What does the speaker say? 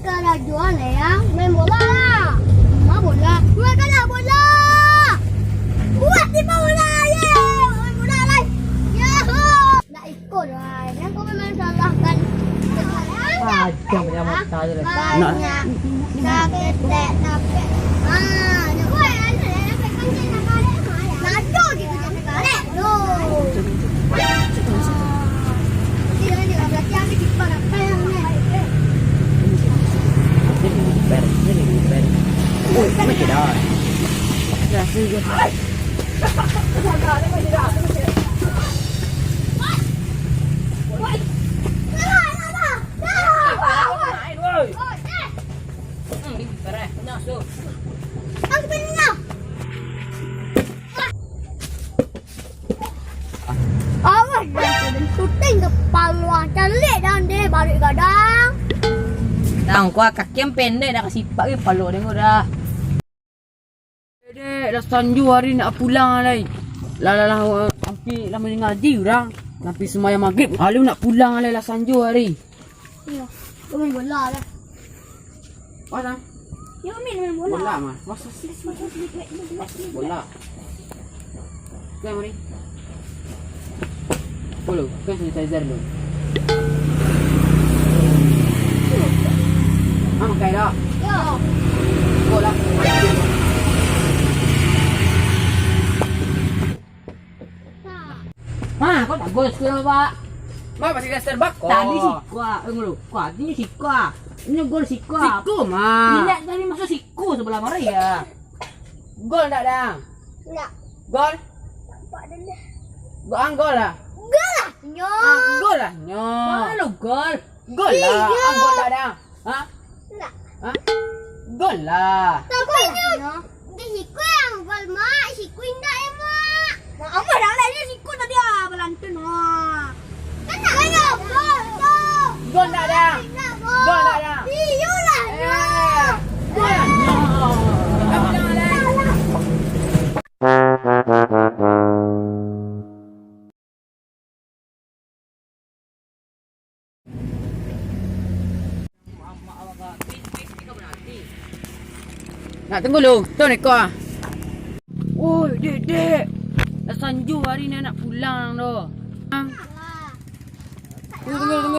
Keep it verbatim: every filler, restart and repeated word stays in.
Ada jual yang main bola lah. Ma bola? Buat kalah bola. Buat lima bola. Ye, main bola lah. Yaho. Nak ikut lah. Yang kau memang salahkan. Tajam dia mata je lah. Banyak. Nak. Saketek, tapi. Ah, nak. Woi, ada yang nak kancing nak balik. Lado gitu, jangan balik. Loh. Awas, dah syuting kepala, caliak dan deh, balik gadang. Tang, kau kaki yang pendek, dah kasipak ke kepala dia, kau dah. Dek, lah sanjo hari nak pulang lai. Lah, lah, lah, sampai lah mangaji urang. Sampai sembahyang maghrib. Lalu nak pulang lai, lah sanjo hari. Iyo, kau main bola lah. Wah, Tang. Yo, main, main bola. Bola mah. Wah, sus. Bola. Oke, mari. Dulu, kan sanitizer dulu. Ah, makai dah. Yo. Bola. Ha, kau tak gol sikua, Pak? Ma, masih dasar bako. Tadi sikua, eh, ngulu. Kau tadi sikua. Ini gol sikua. Siku, ma. Minyak tadi masuk siku sebelah mari ya. Gol ndak, Dang? Ndak. Gol? Nampak dah lah. Gol, ah, gol lah. Gol lah, nyo. Ah, gol lah, nyo. Mana lu gol? Gol lah. Iyo. Ah, gol ndak, Dang? Ha? Ndak. Ha? Gol lah. Tapi itu di siku yang gol, Mak. Siku indak ya, Mak. Nah, apa dah lah, dia siku tadi, ah, balantun, ah. Kan ndak ada gol tu. Gol ndak ada. Ndak gol. Gol ndak ada. Iyolah, eh, nyo. Gol lah, nyo. Kamu jangan lah. Nak tunggu lu, tu neko ah. Oi, dek, dek. Lah sanjo hari ni nak pulang doh. Tunggu, tunggu, tunggu.